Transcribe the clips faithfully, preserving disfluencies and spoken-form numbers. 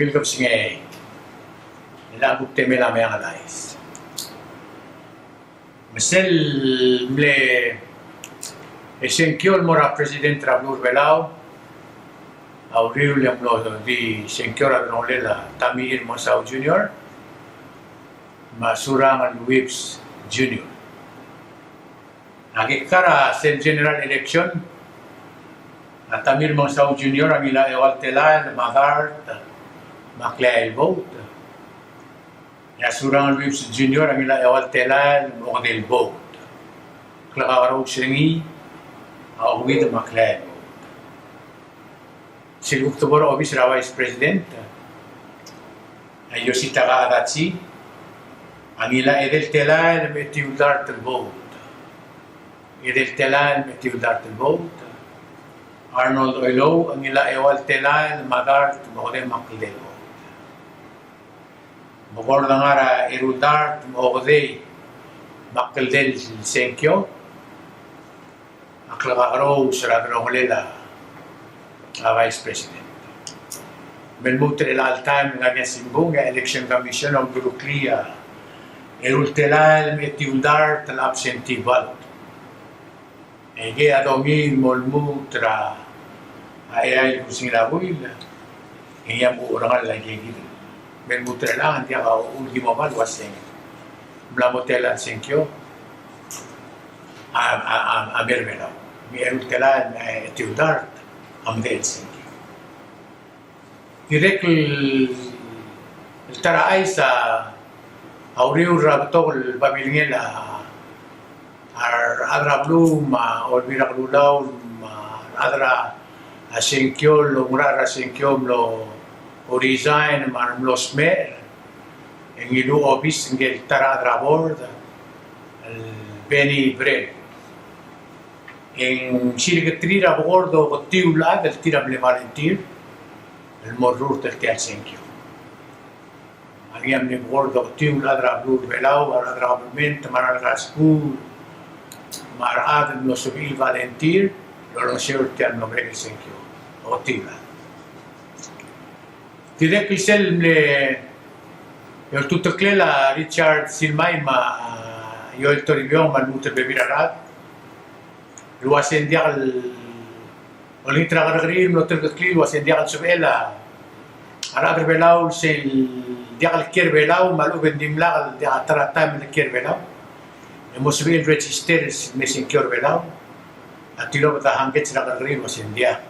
Ungil kebesengei el kuk temel a Meang el Chais. Me sel mle sengkio el mo er a president er a beluu er a Belau, a uriul e ng mlo di sengkio er a delongelel a Tommy Remengesau Junior me a Surangel Whipps Junior. Aki kar a sel general election, a Tommy Remengesau Junior a ngilai a eua el telael me a dart me a kleai el vote. E a Surangel Whipps Junior a ngilai a eua el telael me a okedei el vote. Klekakerous er ngii a okeuid me a kleai el vote. Sel kuk tebor a obis er a vice president, a Yositaka Adachi a ngilai a edei el telael me a etiu el dart el vote. Edei el telael me a etiu el dart el vote. Arnold Oilouch a ngilai a eua el telael me a dart me a okedei me a kldei el vote. Me kora ngar er a eru el dart me a okedei me a kldei el sengkio a klekakerous er a delongelel a vice president. Me lmuut er chelecha el taem el ngar er ngii a simbung, e a election commission a uldureklii a eru el telael me a etiu el dart el absentee ballot. E ngii a dongiil el mo lmuut er a eai el kebesengil a buil, e ngii a mo ourengel a ikakid. Me lmuut er chelechang e ng diak a uchul el ki mo mal uasei ng mla mo telael el sengkio a, a, a, a mei er a Belau. Me a eru el telael me a etiu el dart a medechel el sengkio. Dirrek el ta er a chais a uriul er a betok el babilngel a rechad er a beluu me a Olbiil er a Kelulau me a rechad er a sengkio el oungerachel er a sengkio el mlo resign me a remlo smecher e ngiluu a obis ngike el ta er a chad er a board el Benny Brel. E ng sileketerir a bekord oketiu el chad el tir a mle volunteer el mo rurt er tia el sengkio. A ngii a mle bekord oketiu el chad er a beluu er a Belau, a rechad er a government, me a rechad er a skuul, me a rechad el mlo sebechir el volunteer el olengeseu er tia el mlo merek el sengkio. Oketiu el chad. Dirrek el sel mle ultuteklel a Richard Silmai me a Joel Toribiong me a lmuut el bebil er a rechad el uasei ng diak el olengit er a kerrekeriil el mlo terkeklii el uasei ng diak el sebechel a rechad er a Belau el sel diak el kiei er a Belau me a lechub e ng dimlak el diak a ta er a taem el kiei er a Belau e mo sebechir el register el mei sengkio er a Belau. A tilobed a hangkets er a kerrekeriil el uasei ng diak.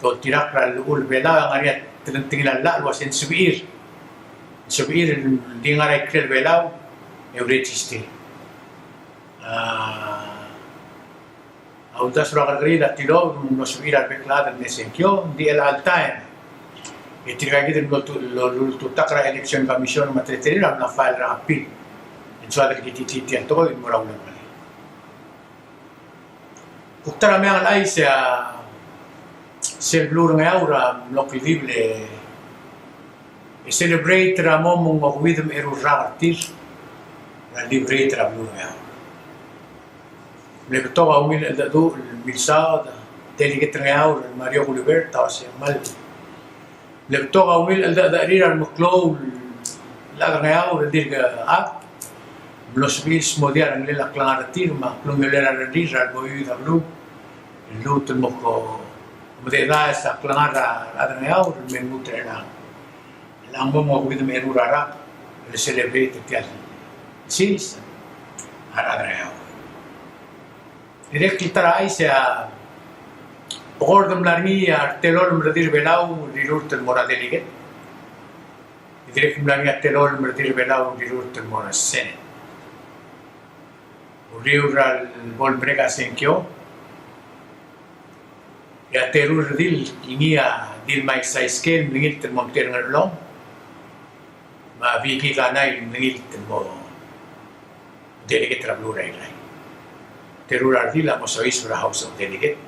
Doltirakl er a llechul Belau e ng ngar er ngii a telengtengil a llach el uasei ng sebechir, sebechir el di ngar er a ikrel Belau e ouregister. A uldasu er a kerrekeriil a tilobed me ng mlo sebechir a rebek el chad el mei sengkio, ng di chelecha el taem e tirka kid el mlo tu-, lo-, lultutakl er a Election Commission me a teletelel a mla file er a appeal. E ng soad el kititii tia el tekoi el mo er a ulebengelel. Kuk ta er a Meang el Chais, a sel beluu er a Ngeaur a mlo kldibel e celebrate er a mo mengokeuid me a eru el rak er tir er a liberate er a beluu er a Ngeaur. Mle betok a ungil cheldecheduch el milsaod, delegate er a Ngeaur el Mario Gulibert a uasei ng kmal mle betok a ungil cheldecheduch er a remeklou el chad er a Ngeaur el dirk chad, mlo sebechir el smodii a rengelel a klengar er tir me a klungiolel a rengrir er a lebo er a beluu el lmuut el mo ko-, medechedaes a klengar er a rechad er a Ngeaur el me lmuut er chelechang. Chelechang mo mengokeuid me a eru el rak el celebrate er tia el sils a rechad er a Ngeaur. Dirrek el ta er a chais a bekord el mla er ngii a retelolem el redil er a Belau el rirurt el mo er a delegate. Dirrek el mla er ngii a retelolem el redil er a Belau el rirurt el mo er a Senate. Uriul er a lebo el merek a sengkio e a teru el redil el ngii a Dilmai Saiskel el mlengilt el mo omtechei er a Ngerchelong, me a Vicky Kanai el mlengilt el mo delegate er a beluu er a Irrai. Teru el redil a mo soiseb er a House of Delegate.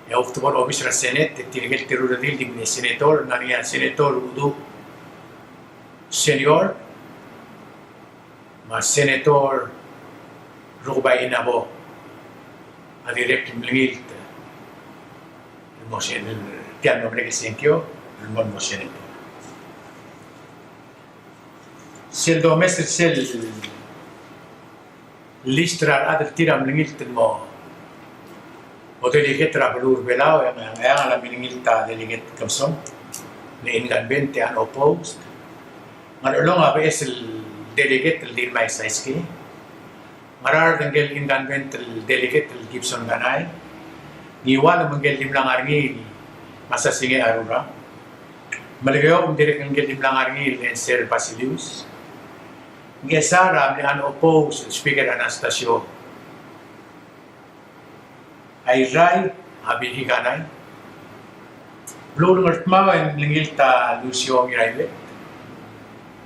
E a kuk tebor a obis er a Senate, e tirke el teru el redil di mle senator, ng ngar er ngii a Senator Uduch Senior me a Senator Rukebai Inabo a dirrek el mlengilt el mo sen-, tia el mo merek el sengkio el mo, mo senator. Sel domes er sel list er a rechad el tir a mlengilt el mo, mo delegate er a beluu er a Belau, e ng, e ng, e ng a milengilt a Delegate Kebesong, el incumbent e unopposed. Ngar er a Ngerchelong a beches el delegate el Dilmai Saiski. Ngaraard ngike el incumbent el delegate el Gibson Kanai. Ngiwal me ngike el dimlak ngar er ngii el Masasinge Arura. Melekeok me dirrek ngike el dimlak ngar er ngii el Enser Basilius. Ngchesar a mle unopposed el Speaker Anastasio Airai, a Biki Kanai. Beluu er a Ngardmau e ng mlengilt a Lucio Ngiraibet,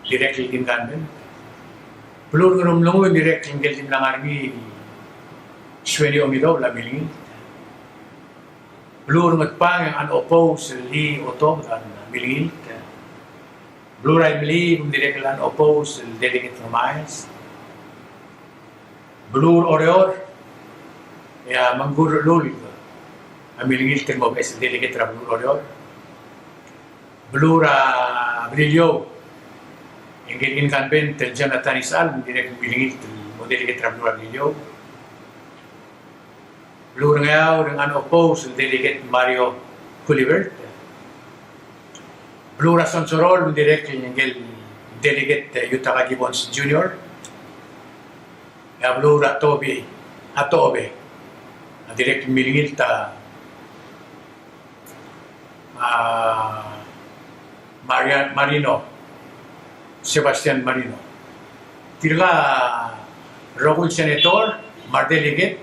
dirrek el incumbent. Beluu er a Ngeremlengui e dirrek el ngike el dimlak ngar er ngii el Sueni Omidobel a milengilt. Beluu er a Ngatpang e ng unopposed el Lee Otobed a milengilt. Beluu er a Imeliik me ng dirrek el unopposed el Delegate Ngemaes. Beluu er a Oreor e a Mengkur Rechelulk a milengilt el mo beches el delegate er a beluu er a Oreor. Beluu er a Beliliou e ngike el incumbent el Jonathan Isechal me ng dirrek el milengilt el mo delegate er a beluu er a Beliliou. Beluu er a Ngeaur e ng unopposed el Delegate Mario Gulibert. Beluu er a Sonsorol me ng dirrek el ngike el Delegate Yutaka Gibbons Junior. E a beluu er a Tobi, a Tobe, a dirrek el milengilt a a Marian-, Marino, Sebastian Marino. Tirka el rokui el senator me a redelegate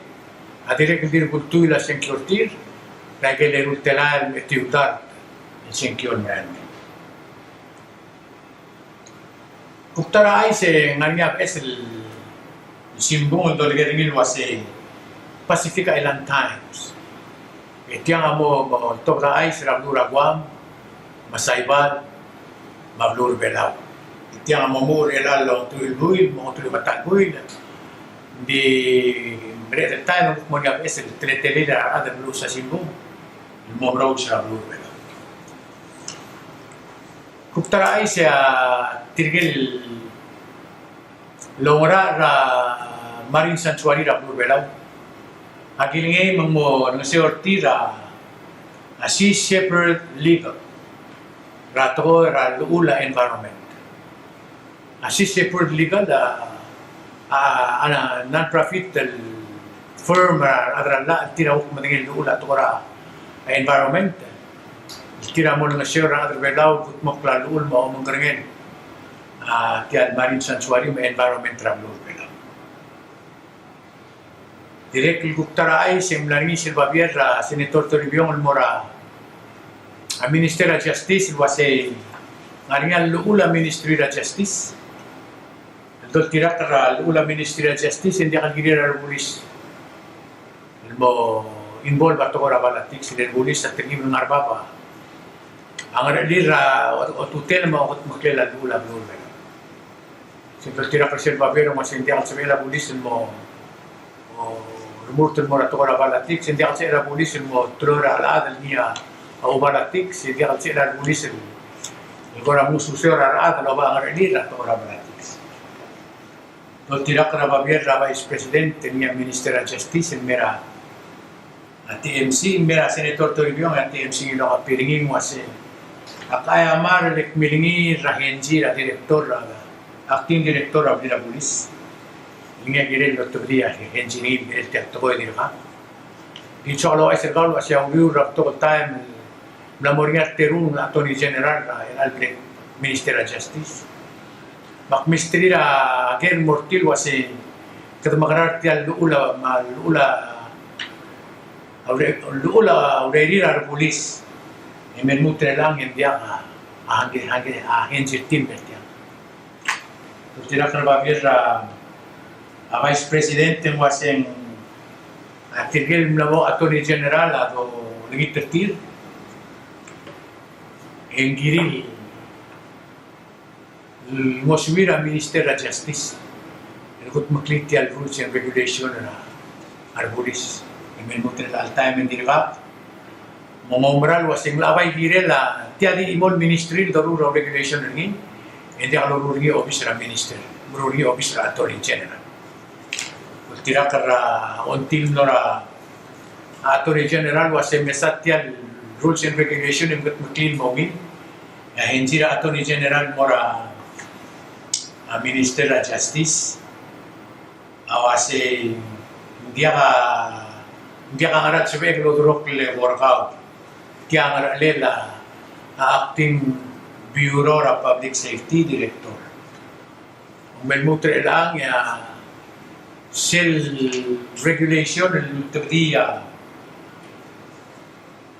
a dirrek el di ultuil a sengkio er tir er a ikel eru el telael me a etiu el dart el sengkio el merael. Kuk ta er a chais e ng ngar er ngii a beches el simbung el dolekoi er ngii el uasei Pacific Island Times. E tiang a mo, mo tobed a chais er a beluu er a Guam, me a Saipan, me a beluu er a Belau. E tiang a mo muchel er a ongeteruich el buil, me a ongeteruich me a ta el buil. Ng di mereched el taem el kuk mo er ngii a beches el teletelel a rechad el meluches a simbung el mo merous er a beluu er a Belau. Kuk ta er a chais e a tirke el oungerachel er a Marine Sanctuary er a beluu er a Belau a kilengei me ng mo olengeseu er tir a Sea Shepherd Legal er a tekoi er a llechul a environment. A Sea Shepherd Legal a, a, a non-profit el firm er a rechad er a llach el tir a kuk medengei el llechul a tekoi er a environment. El tir a mo olengeseu er a rechad er a Belau el kudmokl a llechul me a omengkerengel a tia el Marine Sanctuary me a environment er a beluu er a Belau. Dirrek el kuk ta er a chais e ng mla er ngii sel babier er a Senator Toribiong el mo er a Minister er a Justice el uasei ng ngar er ngii a llechul a Ministry er a Justice. El doltirakl er a llechul a Ministry er a Justice e ng diak el kirir a rebulis el mo involve a tekoi er a politics, le rebulis a telkib el ngar er bab a ngerechelir er a otutel me a okedmeklel a llechul a beluu er a Belau. Sel doltirakl er sel babier e ng uasei ng diak el sebechel a bulis el mo, o, remurt el mo er a tekoi er a politics, e ng diak el sebechel a bulis el mo teloi er a chad el ngii a politics, e ng diak el sebechel a bulis el, el kora mo ousbech er a rechad el oba ngerechelir er a tekoi er a politics. Doltirakl er a babier er a Vice President el ngii a Minister er a Justice el mei er a a TMC, mei er a Senator Toribiong, a TMC a ngiluu a copy er ngii el uasei, ak aiamar el kmo ng ngii er a henzi er a director, a acting director er a blil a bulis. Ngii a kirel el otebedii a henzi er ngii el kirel tia el tekoi el dirkak. Di soak el ouchais er kau el uasei a uriul er a betok el taem el mla mo er ngii a reterung el Attorney General er a, el Albrecht, Minister er a Justice. Me ak mesterir a ker el mo er tir el uasei kede mekerang er tia el llechul a, me a llechul a, a ure-, llechul a urerir a rebulis. E me lmuut er chelechang e ng diak a, a hangke, hangke, a henzi er tir el mer tiang. Doltirakl er a babier er a, a Vice President e ng uasei a tirke el mla mo Attorney General a dolengit er tir e ng kirir el ngosuir a Minister er a Justice el kudmeklii tia el rules and regulation er a, a rebulis. E me lmuut er chelecha el taem e ng dirkak, me ng oumera el uasei ng locha bai kirel a tia di chimo el ministry el doruul a regulation er ngii, e ng diak loruul er ngii a obis er a minister, meruul er ngii a obis er a Attorney General. Oltirakl er a, until mlo er a Attorney General el uase mesa tia el rules and regulation e mkedmeklii el mo ungil, e a henzi er a Attorney General el mo er a, a, Minister er a Justice a uase ng diak a, ng diak a ngera el sebechek el oldurokl el eko er kau. Tia a ngerchelel a, a acting Bureau er a Public Safety director. Me lmuut er chelechang e a sel regulation el ultebedii a,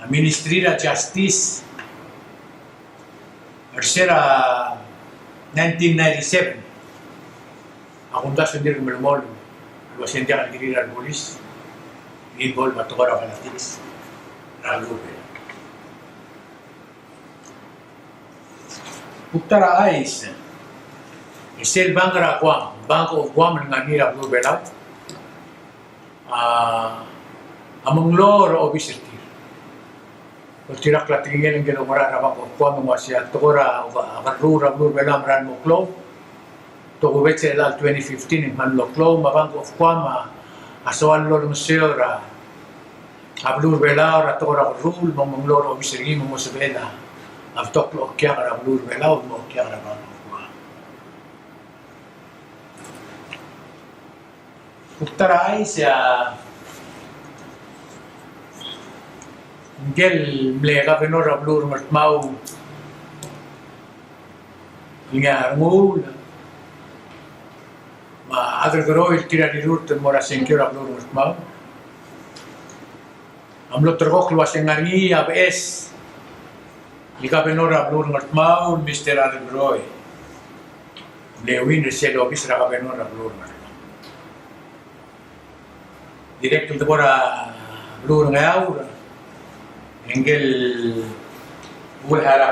a Ministry er a Justice er se er a nineteen ninety-seven a kumdasu e ng dirk melemolem el uase ng diak el kirir a rebulis el involve a tekoi er a politics er a beluu er a Belau. Kuk ta er a chais, e sel Bank er a Guam, Bank of Guam el ngar er ngii er a beluu er a Belau, a, a menglou er a obis er tir. Oltirakl a tekingel ngike el oungerachel er a Bank of Guam el uase a tekoi er a, a, a kerruul er a beluu er a Belau a merael el mo klou. Tokubets er chelecha el twenty fifteen e ng kmal mlo klou, me a Bank of Guam a, a soal el olengeseu er a, a beluu er a Belau er a tekoi er a kerruul, me ng menglou er a obis er ngii me ng mo sebechel a betok el okiak er a beluu er a Belau el mo okiak er a Bank of Guam. Kuk ta er a chais e a ngike el mle governor er a beluu er a Ngardmau el ngii a Renguul, me a Adelkeroi el tir a rirurt el mo er a sengkio er a beluu er a Ngardmau. A mlo ulterekokl el uase ng ngar er ngii a beches el governor er a beluu er a Ngardmau, Mister Adelkeroi, el mle win er sel obis er a governor er a beluu er a Ngardmau. Dirrek el debo er a beluu er a Ngeaur, e ngike el Uehara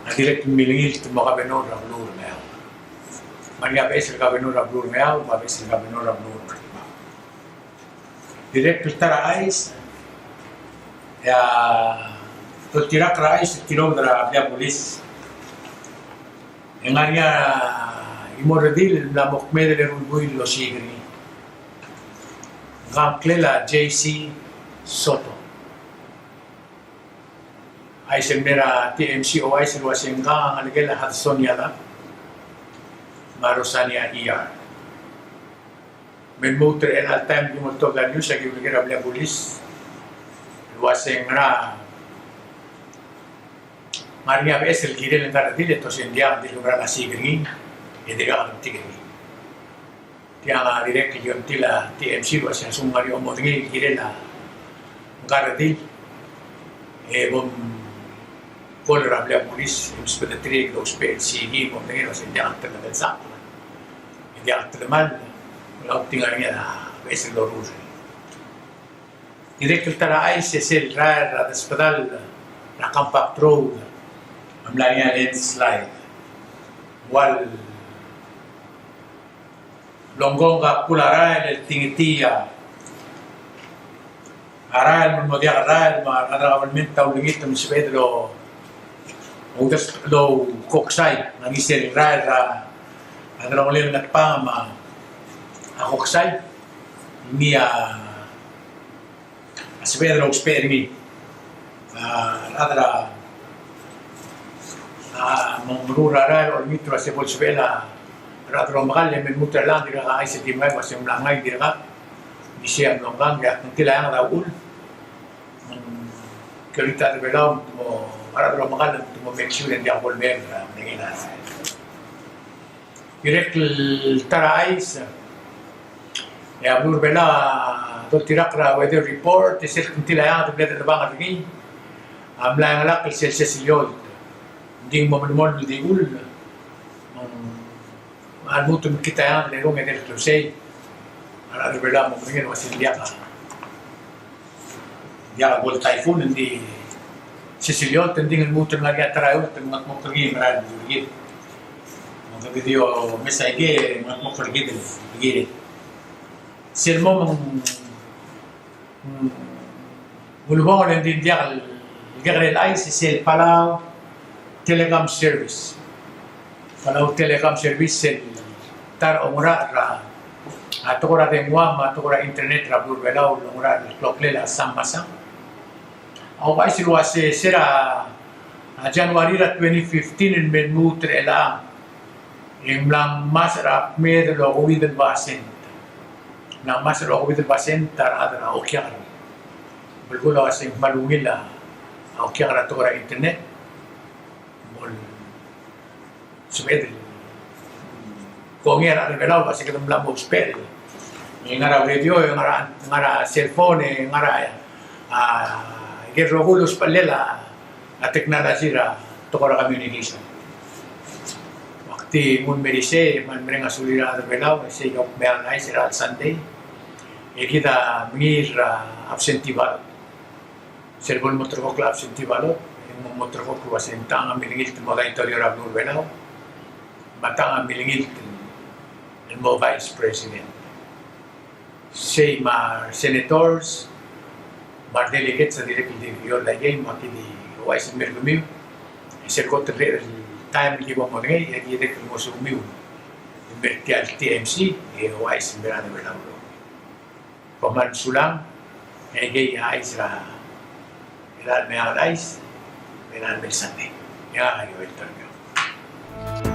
a dirrek el milengilt el mo governor er a beluu er a Ngeaur. Me ng ngar er ngii a beches el governor er a beluu er a Ngeaur, me a beches el governor er a beluu er a Ngeaur. Dirrek el ta er a chais, e a, oltirakl er a chais el tirobed er a blil a bulis, e ng ngar er ngii a chimo el redil el mla mo kmeed el eru el buil el osiik er ngii. Ng ngklel a J C Soto. Chais el mei er a T M C a ouchais el uase ng ngelekel a Hudson Yalap me a Rosania Iyar. Me lmuut er chelecha el taem el ki mo oltobed a news, aki uleker a blil a bulis el uase ng ngera, ng ngar er ngii a beches el kirel ngka el redil e te ose ng diak, ng di mera el osiik er ngii e dirkak lebetik er ngii. Tiang a dirrek el ki ongtil a T M C el uase a lsekum ng ngar er ngii a omodengei el kirel ngka el redil e bo mcall er a blil a bulis e msubedeterir el ousbech el siik e bo mdengei el uase ng diak el telemall, e diak el telemall, e a lsekum ng ngar er ngii a beches el loruul. Dirrek el ta er a chais e sel rael er a desbedall er a Compact Road a mla er ngii a landslide. Ng ua longkong a kuk a rael el tingetii a rael me ng mo diak a rael me a rechad er a kabelment a ulengit me ng sebeched el oudes-, el oukoksai, me ng ngar er ngii sel rael er a delongelel Ngatpang me a koksai. Ngii a a sebeched el ousbech er ngii. A rechad er a, a, mo meruul a rael el olengit el uase bo lsebechel a rechad el omekall e me lmuut er chelechang e dirkak a chais el di mngai el uase ng mla mngai, dirkak. Ng di sei a mlo ngkang e a kngtil a eanged a uchul. Me ng kiolengit a rechad er a Belau me te mo, a rechad el omekall me te mo make sure e ng diak bo lemeeb er a medengei el rael. Dirrek el ta er a chais e a beluu er a Belau a doltirakl er a weather report e sel kngtil a eanged el bla dechedebangelii a mla chengelakl sel sesiliol. Ng di mo melemolem el di uchul. Me a lmuut el mekngit a eanged el erung e dirrek el klou sei. A rechad er a Belau a mo medengei el uase ng diak a diak bo el typhoon, ng di sesiliol, te ng di lmuut el ngar er ngii a ta er a eolt el mengedmokl er ngii el merael el kid. Me kede di omes aike el mengedmokl er kid el kid. Sel mo me ng, mm, ulebongel e ng di diak el kekerei el chais, sel Palau Telecom Service. Palau Telecom Service el ta er a ongerachel er a, a, tekoi er a dengua me a tekoi er a internet er a beluu er a Belau el ongerachel el kloklel a Sam Masang. A ouchais el uase se er a, a, January er a twenty fifteen el me lmuut er chelechang e ng mla ngmasech er a kmeed el okeuid el basent. Ng mla ngmasech er a okeuid el basent a rechad er a okiak. Belkul a uase ng kmal ungil a okiak er a tekoi er a internet. Mo sebeched el kongei a rechad er a Belau el uase kede mla mo ousbech el ngar er a radio, e ngar er a, ngar er a cellphone, e ngar er a, a, ikel rokui el usbechel a, a technology er a tekoi er a communication. Ak di nguu el mei er isei, me ak mereng a sulir a rechad er a Belau, e sei a kuk meang el chais er a Sunday. E kid a mengiil er a absentee ballot. Sel bo el mo ulterekokl a absentee ballot, e ng mo ulterekokl el uase ng tang a milengilt el mo daitorio er a beluu er a Belau, me a tang a milengilt el mo vice president. Sei me a senators me a delegates a dirrek el di oldurech aikei, me aki di ouchais el mer kemiu. E sel kot el taem el ki bo modengei, e aki dirrek el mo sumiu el mer tia el T M C, e ouchais el mer a Belau. Kom kmal mesulang, e aikei a chais er a, er a meang el chais, er a mei el Sunday. E a, e a,